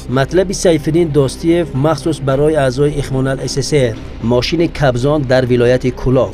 Матлаби Сайфиддин Достиев махсус барои аъзои Ихвонал СССР. Мошини Кобзон дар вилояти Кӯлоб.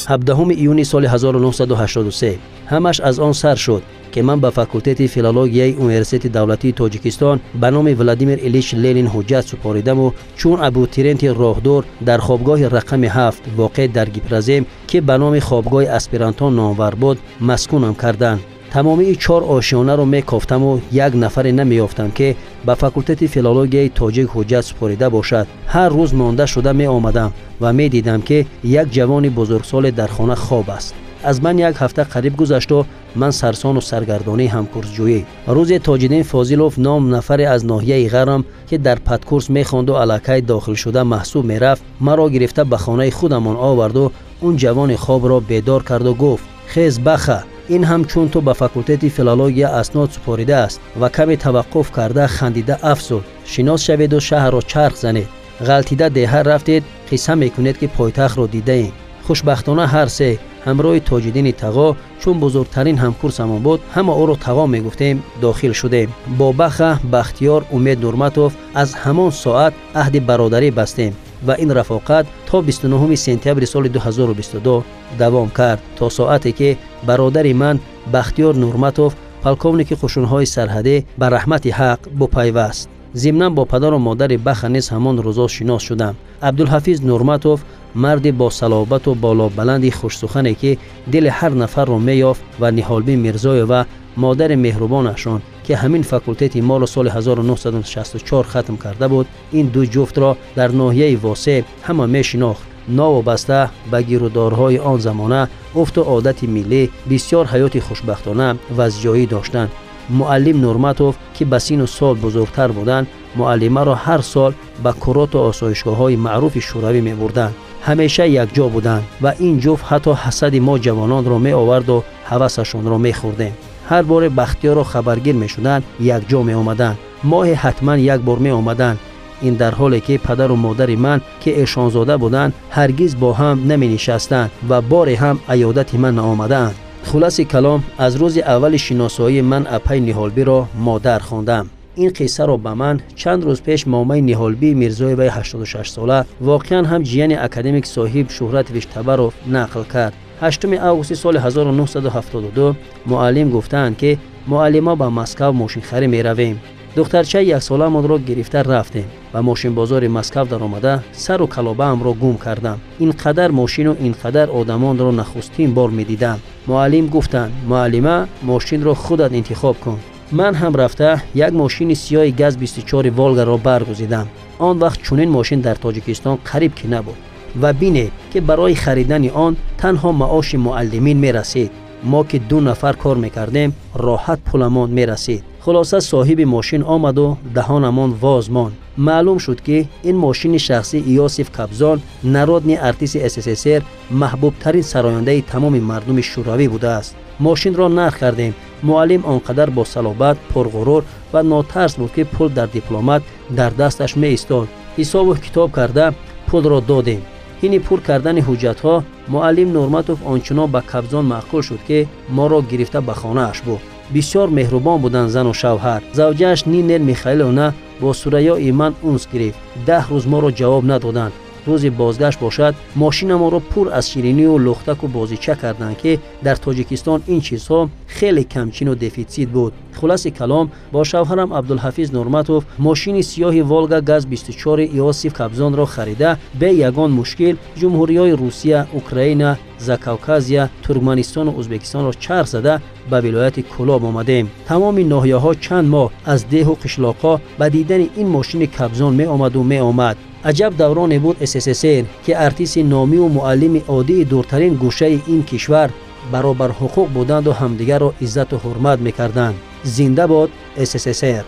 17 июни соли 1983 ҳамаш аз он сар шуд, ки ман ба факултети филологияи Университети давлатии Тоҷикистон ба номи Владимир Ильич Ленин ҳуҷҷат супоридаму чун абутиренти роҳдур дар хобгоҳи рақами 7 воқеъ дар Гипрозем, ки ба номи хобгоҳи аспирантон номвар буд, маскунам карданд. Тамомии чор ошёнаро мекофтаму як нафаре намеёфтам, ки ба факултети филологияи тоҷик ҳуҷҷат супорида бошад. Ҳар рӯз монда шуда меомадам ва медидам, ки як ҷавони бузургсоле дар хона хоб аст. Аз ман як ҳафта қариб гузашту ман сарсону саргардонии ҳамкурсҷӯӣ. Рӯзе Тоҷиддин Фозилов ном нафаре аз ноҳияи Ғарм, ки дар падкурс мехонду аллакай дохилшуда маҳсуб мерафт, маро гирифта ба хонаи худамон оварду он ҷавони хобро бедор карду гуфт: «Хез, баха, ин ҳам чун ту ба факултети филология аснод супоридааст». Ва каме таваққуф карда, хандида афзуд: «Шинос шаведу шаҳрро чарх занед. Ғалтида деҳа рафтед, қисса мекунед, ки пойтахтро дидаем». Хушбахтона ҳар се ҳамроҳи Тоҷиддини Тағо, чун бузургтарин ҳамкурсамон буд, ҳама ӯро Тағо мегуфтем, дохил шудем. Бо Баха, Бахтиёр, Умед Нурматов аз ҳамон соат аҳди бародарӣ бастем ва ин рафоқат то 29 сентябри соли 2022 давом кард, то соате ки бародари ман Бахтиёр Нурматов, полковники қушунҳои сарҳадӣ, ба раҳмати ҳақ бупайваст. Зимнан бо падару модари Баха низ ҳамон рӯзо шинос шудам. Абдулҳафиз Нурматов, марди бо салобату болобаланди хушсухане, ки дили ҳар нафарро меёфт, ва Ниҳолбин Мирзоева, модари меҳрубонашон, ки ҳамин факултети моро соли 1964 хатм карда буд. Ин ду ҷуфтро дар ноҳияи Восеъ ҳама мешинохт. Новобаста ба гирудорҳои он замона, уфту одати миллӣ, бисёр ҳаёти хушбахтона ва зиёӣ доштанд. Муаллим Нурматов, ки ба сину сол бузургтар буданд, муаллимаро ҳар сол ба куроту осоишгоҳҳои маъруфи шӯравӣ мебурданд. Ҳамеша якҷо буданд ва ин ҷуфт ҳатто ҳасади мо ҷавононро меоварду ҳавасашонро мехӯрдем. Ҳар боре Бахтиёрро хабаргир мешуданд, якҷо меомаданд. Моҳе ҳатман як бор меомаданд. Ин дар ҳоле ки падару модари ман, ки эшонзода буданд, ҳаргиз бо ҳам наменишастанд ва боре ҳам аёдати ман наомадаанд. Хулоси калом, аз рӯзи аввали шиносоии ман апай Ниҳолбиро модар хондам. Ин қиссаро ба ман чанд рӯз пеш момаи Ниҳолбии Мирзоеваи 86сола, воқеан ҳам ҷияни академик Соҳиб Шуҳратович Табаров, нақл кард. 8 августи соли 1972 муаллим гуфтаанд, ки муаллимо ба Москав мошинхарӣ меравем. Духтарчаи яксоламонро гирифта рафтем. Ба мошинбозори Москав даромада, сару калобаамро гум кардам. Ин қадар мошину ин қадар одамонро нахустин бор медидам. Муаллим гуфтанд: «Муаллима, мошинро худат интихоб кун». Ман ҳам рафта як мошини сиёҳи газ 24 Волгаро баргузидам. Он вақт чунин мошин дар Тоҷикистон қариб ки набуд. Ва бинед, ки барои харидани он танҳо маоши муаллимин мерасид. Мо ки ду нафар кор мекардем, роҳат пуламон мерасид. Хулоса, соҳиби мошин омаду даҳонамон воз монд. Маълум шуд, ки ин мошини шахсии Иосиф Кобзон, народный артисти СССР, маҳбубтарин сарояндаи тамоми мардуми шӯравӣ будааст. Мошинро нарх кардем. Муаллим он қадар бо салобат, пурғурур ва нотарс буд, ки пул дар дипломат дар дасташ меистод. Ҳисобу китоб карда, пулро додем. Ҳини пур кардани ҳуҷҷатҳо муаллим Нурматов ончунон ба Кобзон маъқул шуд, ки моро гирифта ба хонааш бурд. Бисёр меҳрубон буданд зану шавҳар. Завҷааш Нинел Михайловна бо Сурайёи ман унс гирифт. 10 рӯз моро ҷавоб надоданд. Рӯзи бозгашт бошад, мошинамонро пур аз ширинию лухтаку бозича карданд, ки дар Тоҷикистон ин чизҳо хеле камчину дефитсит буд. Хулоси калом, бо шавҳарам Абдулҳафиз Нурматов мошини сиёҳи Волга газ 24 Иосиф Кобзонро харида, бе ягон мушкил ҷумҳуриҳои Русия, Украина, Закавказия, Туркманистону Ӯзбекистонро чарх зада, ба вилояти Кӯлоб омадем. Тамоми ноҳияҳо чанд моҳ аз деҳу қишлоқҳо ба дидани ин мошини Кобзон меомаду меомад. Аҷаб давроне буд СССР, ки артисти номиву муаллими оддии дуртарин гӯшаи ин кишвар баробарҳуқуқ буданду ҳамдигарро иззату ҳурмат мекарданд. Зинда бод СССР!